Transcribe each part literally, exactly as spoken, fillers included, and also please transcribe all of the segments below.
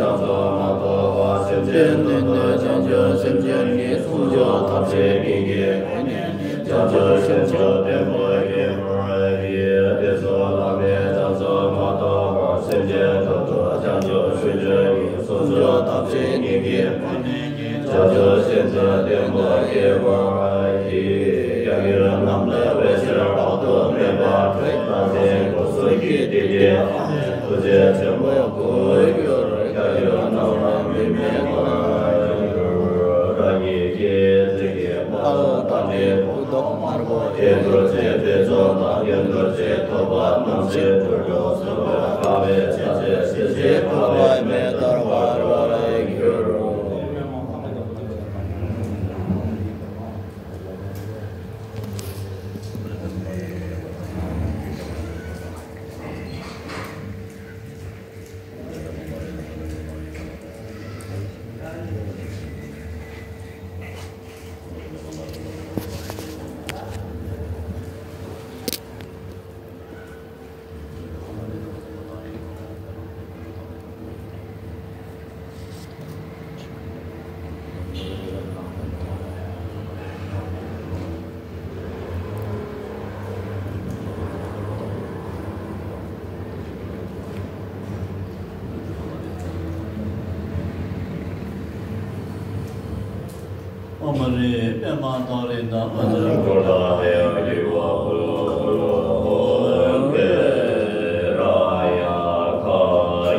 བྱང་ཆུབ་མ་ཐོབ་པར་སེམས་ཅན་དོན་དུ་བྱང་ཆུབ་སེམས་མཆོག་གི་གསུང་ཆོས་ཐམས་ཅད་ཉིད་ཀྱི་སྒོ་ནས་བྱང་ཆུབ་སེམས་མཆོག་བརྟན་པོ་ཡིན་པར་ཤེས། དེ་ཚོ་བླ་མེད་བྱང་ཆུབ་མ་ཐོབ་པར་སེམས་ཅན་དོན་དུ་བྱང་ཆུབ་སེམས་མཆོག་གི་གསུང་ཆོས་ཐམས་ཅད་ཉིད་ཀྱི་སྒོ་ནས་བྱང་ཆུབ་སེམས་མཆོག་བརྟན་པོ་ཡིན་པར་ཤེས། ཡང་ཡུལ་རྣམས་ལ་འོད་ཟེར་དཔག་ཏུ་མེད་པ་འཕྲོས། སྟག་གཟིག་གོ་སོགས་ཀྱི་སྤྲིན་གྱི་ཐུགས་རྗེ་ཆེན་པོ་སྐུར་གྱུར། ཡང་ཡུལ་རྣམས་ལ་མི་མེད་པར་གྱུར། རང་ཉིད་ཀྱི་ཚིག་གི་དཔལ་དང་ནི་སྐུ་མདོག་དམར་པོ་ཡི། རྡོ་རྗེ་ཐེ་ཚོམ་དང་ཡོན་ཏན་ཆེ་ཐོབ་པ་རྣམས་ཀྱི་ཐུགས་སྒྲུབ་ཟབ་པ་དཀའ་བའི་ཕྱག་རྒྱ་ཤེས་བྱའི་འཁོར་ལོ་མེ་ལྟར་འབར་བར་གྱུར། ཨོཾ་རེ། པདྨ་ཏཱ་རེ་ཏ་ཨ་ཛཿ་གུ་ཏ་ཧེ་ཡ་གི་ཝ་ཧུ་ལོ་ཧུ་ལོ་ཧོ་ཏེ་ར་ཡ་ཁ།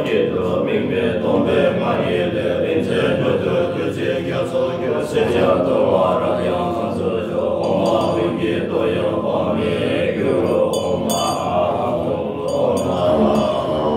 ཡིད་དུ་དམིགས་མེད་སྟོང་པའི་ངང་ཉིད་ལས། རིན་ཆེན་སྣོད་དུ་གྱུར་ཅིང་རྒྱ་མཚོར་གྱུར། ཤེས་བྱ་རྟོག་པ་རབ་ཡངས་ཁམས་སུ་ཕྱོགས། ཨོཾ་ཨཱཿཧཱུྃ་གིས་སྟོད་ཡང་དཔག་མེད་གྱུར། ཨོཾ་ཨཱཿཧཱུྃ་ཨོཾ་ཨཱཿཧཱུྃ།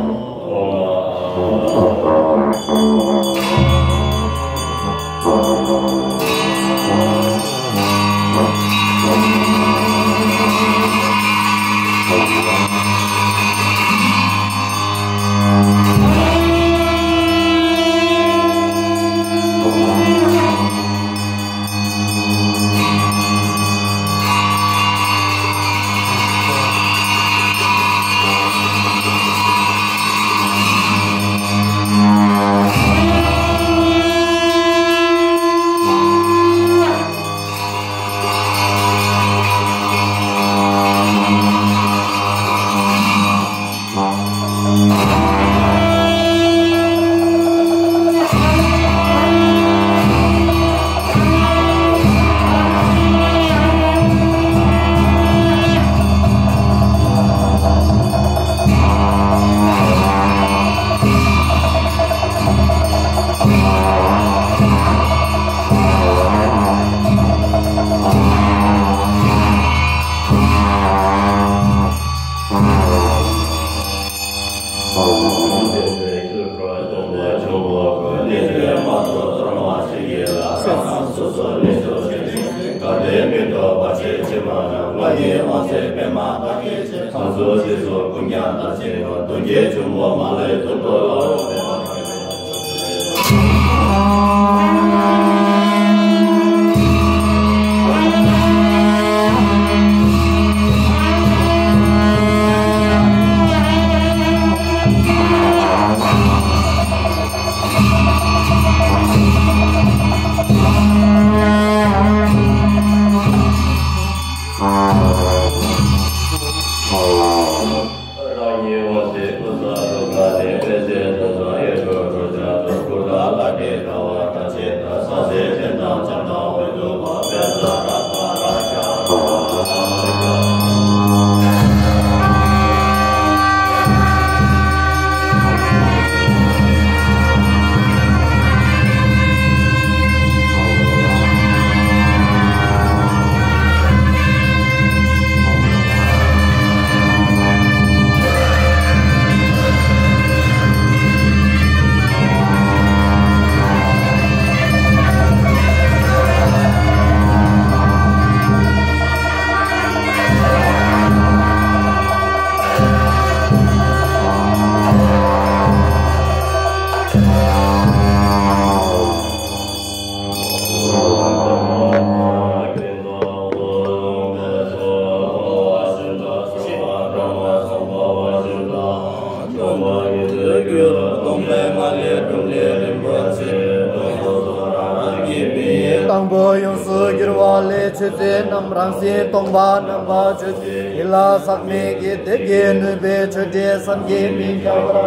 དང་པོ་ཡོངས་སུ་གྱུར་པ་ལས། ཆོས་ཅན་རྣམས་རང་བཞིན་སྟོང་པ་རྣམ་པར་ཆོས་ཅན། ཡིད་ལ་ཟག་མེད་ཀྱི་དེ་སྐད་ནུས་པའི་ཆོས་ཀྱི་སངས་རྒྱས་མིང་གྲགས་པར་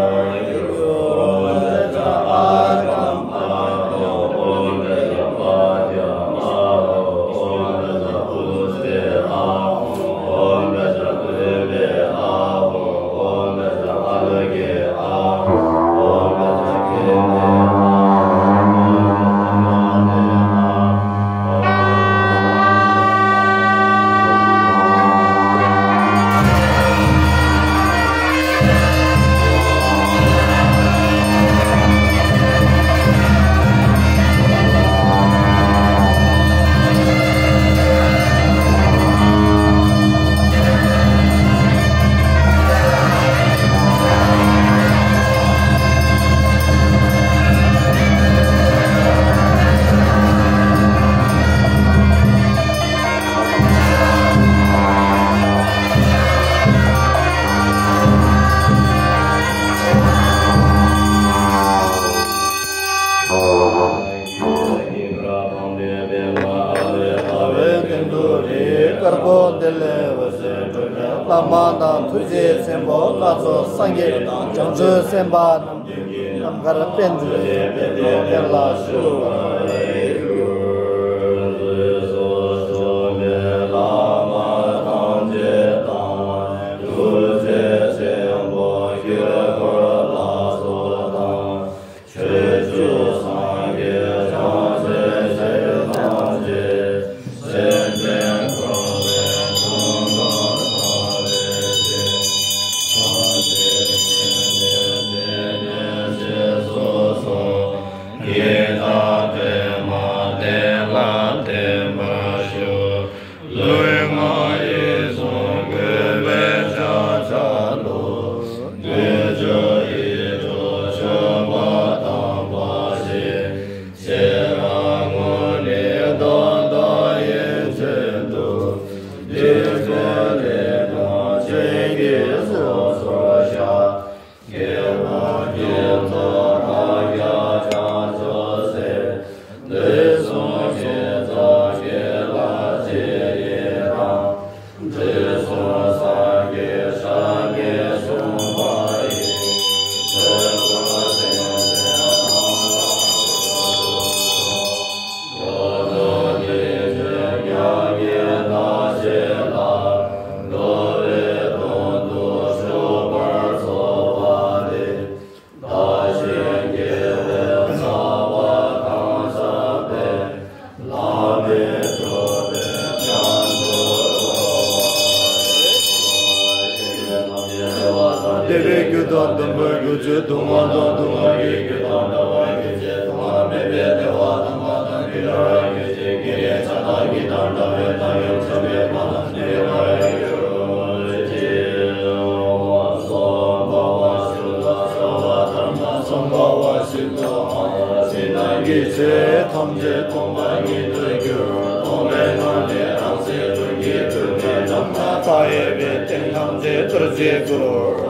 འགྱུར་རོ། དཀར་པོ་འདི་ལས་འོད་ཟེར་འཕྲོས་ནས། བླ་མ་དང་ཐུགས་རྗེ་ཆེན་པོ་བསྐལ་དུ་སངས་རྒྱས་དང་བྱང་ཆུབ་སེམས་དཔའ་རྣམས་ཀྱི་རྣམ་དཀར་པཎ་གྲུབ་ཀྱི་དཔལ་ལྡན་ལ་ཞུ་བར་འགྱུར། བདེ་བའི་རྒྱུ་དང་ལྡན་པའི་རྒྱུ་ཆོས་སྡུག་བསྔལ་དང་སྡུག་བསྔལ་གྱི་རྒྱུ་དང་བྲལ་བའི་རྒྱུ་ཅན། སྡུག་བསྔལ་མེད་པའི་བདེ་བ་དང་མ་བྲལ་བའི་རྒྱུ་ཅན། ཀྱེ་རེ་ཆ་དག་གི་དང་བྲལ་བའི་བཏང་སྙོམས་ཆེན་པོའི་མ་དང་ནི་བར་གྱུར། ཅེས་སོ། འཕོ་བ་བཞི་དང་སྦྱོར་བ་ཐ་མ་སུམ་འཕོ་བ་བཞི་དང་། ཕྱི་ནང་གི་ཆོས་ཐམས་ཅད་སྟོང་པ་ཉིད་དུ་གྱུར། སྟོང་པའི་ངང་ལས་རང་སའི་དོན་གྱི་དྲོད་འཇིགས་རྣམ་སྣང་མཐའ་ཡས་པའི་སྟེང་ཐམས་ཅད་རྡོ་རྗེ་གུར།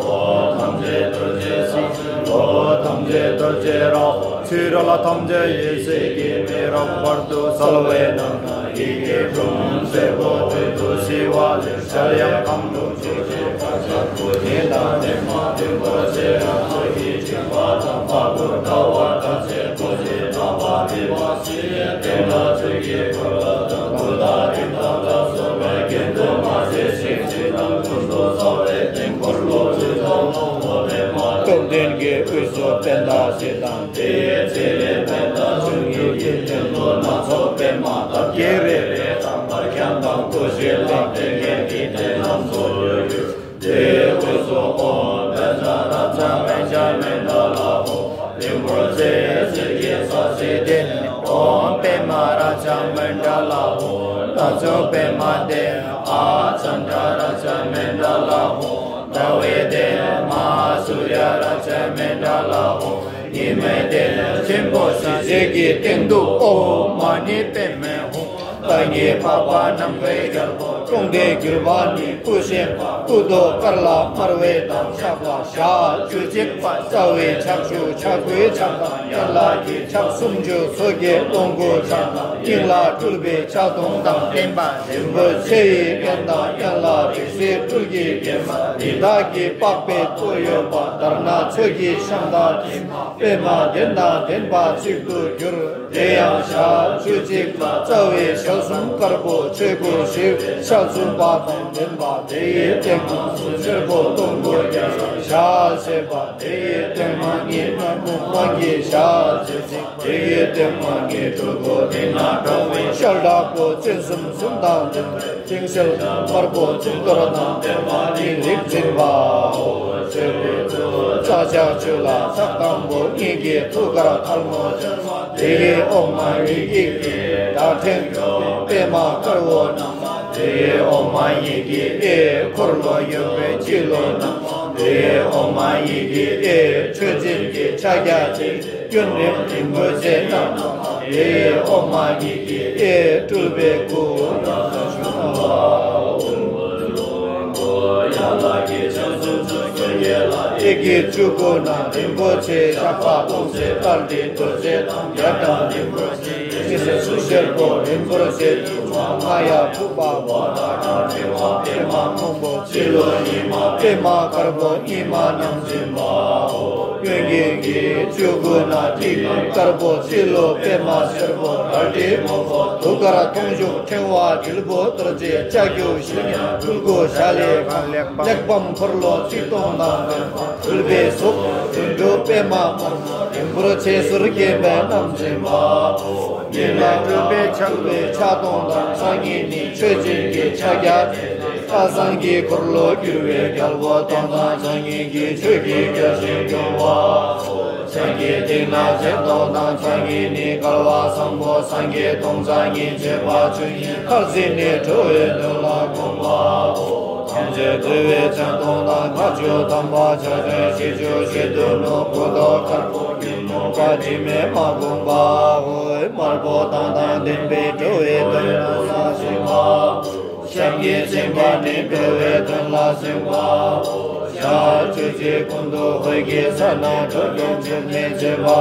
འོག་ཐམས་ཅད་རྡོ་རྗེ་ས་གཞོན། ལྷོ་ཐམས་ཅད་རྡོ་རྗེ་ར་བ། ཕྱི་རོལ་ཐམས་ཅད་ཡེ་ཤེས་ཀྱི་མེ་རབ་འབར་དུ་གསལ་བའི་ནང་ན་ཡི་གེ་དྲུག་སེར་པོ་སྤྲོས་དུ་ཞི་བ་ལས། ཤར་ཡང་ཁམས་དྲུག་ཆོས་ཀྱི་དཀར་ཆ་བུ་ཡི་དང་ལྡན་མ་བདུན་པོ་ཆེ་རབ་ཚོགས་ཀྱི་སྦྱིན་པ་དང་། ཕ་གུར་ཟླ་བ་ཟླ་ཚེས་བུ་ཡི་ཟླ་བ་བི་བ་སི་ཡི་སྟེང་ན་ཆོས་ཀྱི་འཁོར་ལོ་དང་། གུར་དང་རི་དྭགས་ལ་སོགས་པའི་རྒྱན་དུ་མ་ཆད་ཞིང་གཅིག་དང་ཀུན་ཏུ་རྩ་བའི་སྟེང་འཁོར་ལོ་བཅུ་དང་ལྷོ་ལྷོ་པདྨ། སྟོབས་ལྡན་གྱི་དབུས་སུ་པད་ཟླ་བཞི་དང་། དེའི་ཚེ་ལས་པད་ཟླ་བཅུ་གཉིས་ཀྱི་སྟེང་དུ་སྣ་ཚོགས་པད་མ་འདབ་བརྒྱད་རེ་རེ་དང་། འབར་ཁྱམས་དང་སྐུ་བཞི་ལ་བརྟེན་མཁན་གྱི་རྟེན་རྣམས་སུ་གྱུར། དེའི་དབུས་སུ་ཨོཾ་བཛྲ་རཀྵ་མཉྫ་མཎྜ་ལ་ཧོ། རིང་པོར་བརྩེགས་གསེར་གྱི་ས་གཞི་སྟེང་ན། ཨོཾ་པདྨ་རཀྵ་མཎྜ་ལ་ཧོ། སྣ་ཚོགས་པདྨ་སྟེང་ན། ཨ་ཙནྡྲ་རཀྵ་མཎྜ་ལ་ཧོ། ཟླ་བའི་སྟེང་ན། མ་ཧཱ་སུ་ཡ་རཀྵ་མཎྜ་ལ་ཧོ། ཉི་མའི་སྟེང་ན། ཆེན་པོ་ཞལ་བཞི་གི་སྟེང་དུ། ཨོཾ་མ་ཎི་པདྨེ་ཧཱུྃ། སངས་རྒྱས་འཕགས་པ་ནམ་མཁའི་རྒྱལ་པོ། ཀློང་རྡོལ་གྱུར་པ་ནི་སྐུ་བཞེངས་པ། སྐུ་མདོག་དཀར་ལ་དམར་བའི་མདངས། ཕྱག་ལ་ཞག་བཅུ་གཅིག་པ། རྩ་བའི་ཕྱག་མཇུག་ཕྱག་མགོའི་ཕྱག་དང་། ཡན་ལག་གི་ཕྱག་སུམ་ཅུ་སོ་བརྒྱད་ཀློང་དགུ་ཕྱག་དང་། སྙིང་ལ་སྤྲུལ་པའི་ཕྱག་སྟོང་དང་ལྡན་པ། རིན་པོ་ཆེ་ཡི་རྒྱན་དང་། ཡན་ལག་རིང་བསྲེལ་སྤྲུལ་གྱི་སྒྲོན་མ། རི་དྭགས་ཀྱི་པགས་པའི་སྟོད་ཡོད་པ། དར་སྣ་ཚོགས་ཀྱི་ཤམ་ཐབས་ཅན། པདྨ་གདན་དང་ལྡན་པ་གཅིག་ཏུ་གྱུར། དེ་ཡང་ཞག་བཅུ་གཅིག་པ། རྩ་བའི་ཞལ་གསུམ་དཀར་པོ་ཆོས་སྐུ་ཞི་བའི་ཞལ་གསུམ་པ་དང་ལྡན་པ། དེ་ཡི་སྟེང་ན་གསུང་ཆེན་པོ་སྟོང་དགུ་བརྒྱ་ཞག་ཞེས་པ། དེ་ཡི་སྟེང་ན་ཉི་མ་གུང་དམར་གྱི་ཞག་བཅུ་གཅིག་དེ་ཡི་སྟེང་ན་ཉི་དྲུག་པོ། དེ་ན་འགྲོ་བའི་ཤེལ་དྲག་པོ་སྤྱན་གསུམ་གསུམ་དང་ལྡན་པའི། དེང་ཤེལ་དཀར་པོ་གཙུག་ཏོར་དང་ལྡན་པ། དེའི་རིགས་འཛིན་པའོ། ཆོས་ཀྱི་གཙོ་བོ་རྩ་ཕྱག་མཆོད་ལ་ཕྱག་དང་པོ། གཉིས་ཀྱི་ཐུགས་ཀར་ཐལ་མོ་སྦྱར་བ། དེ་ཡི་འོག་མ་ཡི་གེ་གི་སྒྲ་ཕྲེང་གི་པདྨ་དཀར་པོ་བསྣམས་པ། དེ་ཡི་འོག་མ་ཡི་གེ་ཨེ་འཁོར་ལོ་ཡོད་པའི་སྤྱི་ལོ་བསྣམས་པ། དེ་ཡི་འོག་མ་ཡི་གེ་ཨེ་མཆོད་སྦྱིན་གྱི་ཕྱག་རྒྱ་ཅན། གཡོན་རིམ་རིན་པོ་ཆེ་བསྣམས་པ། དེའི་འོག་མ་ཡི་གེ་ཨེ་སྤྲུལ་པའི་སྐུ། ཡན་ལག་གི་ཕྱག་སུམ་ཅུ་སོ་བརྒྱད་ལ། ཨེ་གི་བཅུ་དགུ་ན་རིན་པོ་ཆེ་ཞགས་པ་སྟོང་གསལ་ཏཱ་ལའི་རྡོ་རྗེ་དང་། རྒྱ་གྲམ་རིན་པོ་ཆེ་ཉི་ཟེར་ཟུར་བཞིར་པོ་རིན་པོ་ཆེ་བཅུ་ཚང་ལྔ་ཡ་ཕུར་པ་པོ། ད་དང་དྲིལ་བ་པདྨ་སྔོན་པོ། སྤྱི་ལོ་ཉི་མ་པདྨ་དཀར་པོ་གཉིས་མ་རྣམས་འཛིན་པའོ། གཡོན་གྱི་བཅུ་དགུ་ན་ཏྲི་གུ་ཊ་དཀར་པོ། སྤྱི་ལོ་པདྨ་སེར་པོ་རལ་གྲི་སྔོན་པོ། ཐུགས་ཀར་མཐོང་གཞུག་ཕྲེང་བ་དྲིལ་བུ་རྡོ་རྗེ་ལྕགས་ཀྱུ་བཞི་ཡ་སྤྲུལ་སྐུ་ཞལ་ལས་གླེགས་བམ་འཁོར་ལོ་ཆིག་སྟོང་དང་ལྡན་པ། སྤྲུལ་པའི་གཟུགས་རྫུ་འཕྲུལ་པདྨ་དམར་པོ། རིན་པོ་ཆེ་ཟུར་བརྒྱན་པས་བསྣམས་འཛིན་པའོ། སྙིང་ལ་སྤྲུལ་པའི་ཕྱག་པའི་ཕྱག་སྟོང་དང་། ཕྱག་གཉིས་ནི་མཆོད་སྦྱིན་གྱི་ཕྱག་རྒྱ་ཅན། ལྷ་བཟང་གི་འཁོར་ལོ་སྒྱུར་བའི་རྒྱལ་པོ་སྟོང་དང་། ཕྱག་གཉིས་ཀྱིས་ཆོས་ཀྱི་རྒྱལ་སྲིད་སྐྱོང་བའོ། ཕྱག་གི་སྟེང་ན་སྤྱན་སྟོང་དང་། ཕྱག་གཉིས་ནི་སྐལ་བ་བཟང་པོ། སངས་རྒྱས་སྟོང་རྩ་གཉིས་བྱེ་བ་བཅུ་གཉིས། ཁ་ཟས་ནི་འགྲོ་བའི་དོན་ལ་དགོངས་པའོ། ཐམས་ཅད་འདུལ་བའི་སྤྱན་སྟོང་དང་། མཁའ་སྤྱོད་དམ་པ་ཕྱག་ཆེན་བཞི་བཅུ་ཞིག་ཏུ་ནུབ། སྐུ་མདོག་དཀར་པོ་གྱེན་མོ་བ་དྲི་མེད་མ་བསྒོམས་པའོ། དམར་པོ་མདངས་དང་ལྡན་པའི་འགྲོ་བའི་དོན་ལ་གཟིགས་པའོ། ཞབས་ཀྱིས་བཅིངས་པ་ནི་འགྲོ་བའི་དོན་ལ་གཟིགས་པའོ། ཞག་བཅུ་གཅིག་ཀུན་ཏུ་འོད་ཀྱི་ས་ན། འགྲོ་ཀུན་འཚེ་མེད་མཛད་པའོ།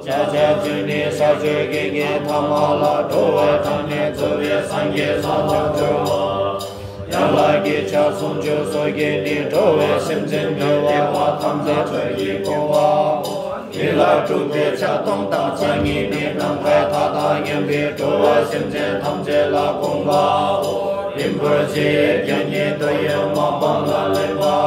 བརྒྱ་ཆ་བཅུ་ནི་ས་བཅུ་གི་ངེས་ཐ་མ་ལ། འགྲོ་བ་དང་ནི་རྫོགས་པའི་སངས་རྒྱས་ས་ལ་སྦྱོར་བའོ། ཡན་ལག་གི་ཕྱག་སུམ་ཅུ་སོ་བརྒྱད་ནི། འགྲོ་བའི་སེམས་ཅན་བདེ་བ་ཐམས་ཅད་ཆོས་ཀྱིས་སྐྱོང་བའོ། ཉིད་ལ་སྤྲུལ་པའི་ཕྱག་སྟོང་དང་། ཕྱག་གཉིས་ནི་ནམ་མཁའི་མཐའ་དང་མཉམ་པའི། འགྲོ་བ་སེམས་ཅན་ཐམས་ཅད་ལ་དགོངས་པའོ། རིན་པོ་ཆེའི་རྒྱན་ནི་འདོད་ཡོན་མ་སྤངས་ལ་ལེན་པའོ།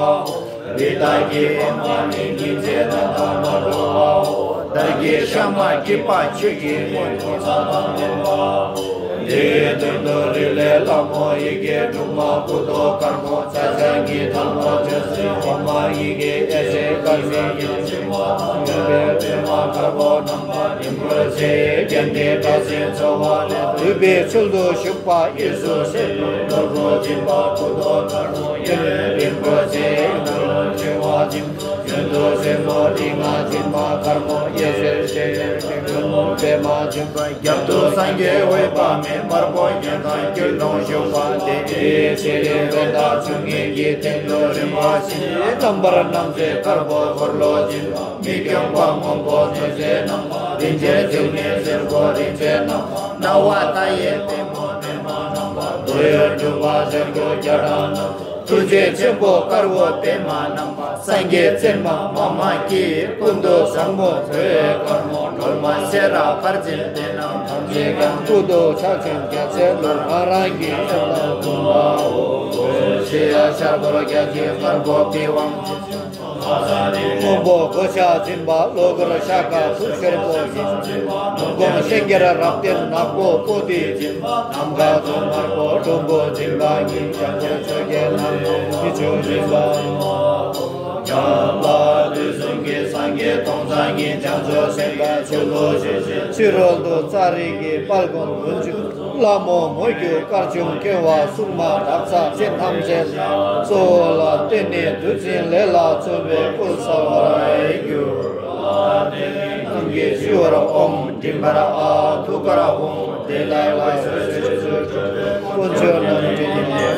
རི་དྭགས་ཀྱི་པདྨ་ནི་ཉིན་བྱེད་རྣམས་དང་མ་འགྲོགས་པའོ། དར་གྱི་ཤ་མ་སྐྱེས་པ་ཆོས་ཀྱི་དངོས་གྲུབ་རྩ་དང་ལྡན་པའོ། དེའི་མདུན་དུ་རིགས་ལས་ལྷ་མོ་ཡི་གེ་དྲུག་མ་སྐུ་མདོག་དཀར་པོ་ཕྱག་རྒྱའི་ཐལ་མོ་སྦྱར་ཞིང་། འོག་མ་ཡི་གེ་ཨེ་ཟེར་དཀར་མོའི་ཡང་ཞིང་མ་དང་ཡོད་པའི་པདྨ་དཀར་པོ་བསྣམས་པ། རིན་པོ་ཆེའི་རྒྱན་ཏེ་སྐྲ་སེར་ཚོ་བ་ལས། འདུས་པའི་ཚུལ་དུ་བཞུགས་པ། གཡས་སུ་སེར་པོའི་ནོར་བུ་འཛིན་པ། སྐུ་མདོག་དཀར་མོ་གཡོན་རིན་པོ་ཆེའི་ནོར་བུ་འཁྲིལ་བ་འཛིན། གཡོན་དུ་སེར་པོ་རིགས་ལྔ་འཛིན་པ། དཀར་མོ་གཡས་སུ་ཤེས་རབ་ཀྱི་ཀུན་སློང་པདྨ་འཛིན་པ། རྒྱབ་ཏུ་སངས་རྒྱས་འོད་དཔག་མེད་དམར་པོ་རྒྱན་དང་དཀྱིལ་ལྷུང་བཞུགས་པ། དེའི་ཕྱི་རོལ་བས་མདའ་ཆུ་ངད་ཀྱི་སྟེང་དུ་རིམ་པ་བཞིན་རྣམ་པར་སྣང་མཛད་དཀར་པོ་འཁོར་ལོ་འཛིན་པ། མི་བསྐྱོད་པ་སྔོན་པོ་ཐོད་ཚད་བསྣམས་པ། རིན་ཆེན་འབྱུང་གནས་སེར་པོ་རིན་ཆེན་བསྣམས་པ། སྣང་བ་མཐའ་ཡས་པདྨོ་པདྨ་བསྣམས་པ། འདོད་ཡོན་འགྲུབ་པ་ཟེར་དགུ་བརྒྱ་གྲངས་རྣམས། ཐུགས་རྗེ་ཆེན་པོ་དཀར་པོ་པདྨ་བསྣམས་པ། སངས་རྒྱས་བཙུན་མ་མཱ་མ་ཀཱི། སྐུ་མདོག་བཟང་མོ་གོས་དཀར་མོ། སྒྲོལ་མ་སེ་ར་ཕར་ཕྱིན་དེ་རྣམས་ཐམས་ཅད་ཀྱང་། སྐུ་མདོག་ཕྱག་ཆེན་རྒྱ་ཚད་ལུ། ང་རང་གི་སེམས་དང་མཐུན་པའོ། ཞེས་ཤར་སྒོར་རྒྱ་ཆེན་དཀར་པོ་པི་ཝང་འཛིན། སྔོན་པོ་གོ་ཆ་འཛིན་པ། གློ་སྒོར་ཤ་ཀ་ཐུགས་ཤོར་པོ་ཡིན། ནུབ་དགོང་ཤིང་གེར་རབ་བརྟན་ནག་པོ་པོ་ཏི་འཛིན། ནམ་མཁའ་མཐོངས་དམར་པོ་སྒྲོམ་བུ་འཛིན་པ་ཉིད། བྱང་ཆུབ་ཆོས་ཀྱི་ལམ་སྣ་མི་ཆུ་འཛིན་པ། ཡང་ལ་དུས་གསུམ་གྱི་སངས་རྒྱས་སྟོང་རྩ་གཉིས། བྱང་ཆུབ་སེམས་དཔའི་ཚུལ་དུ་བཞུགས་ཤིང་། ཕྱི་རོལ་དུ་ཙཱ་རི་གི་དཔལ་མགོན་འོག་ཏུ་ལྷ་མོ་མོ་རྒྱུད་དཀར་ཆུང་ཀེ་བ་སྲུང་མ་གྲགས་ཚ་ཅན་ཐམས་ཅད་གཙོ་བོ་ལ་བརྟེན་ནས་བདུད་འཛིན་ལས་ལ་བཙོན་པའི་སྐུར་གསལ་བར་གྱུར། ཀྱི་སྤྱི་བོར་ཨོཾ་མགྲིན་པར་ཨ་ཐུགས་ཀར་ཧཱུྃ། དེ་ལས་འོད་ཟེར་ཆུ་སྐྱོར་འཕྲོས་ཏེ་དཀོན་མཆོག་རྣམས་ཀྱི་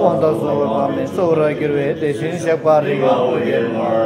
དབང་དང་གསུམ་པོ་དཔག་མེད་གཙོ་བོར་གྱུར་པའི་དེ་བཞིན་གཤེགས་པ་རིགས།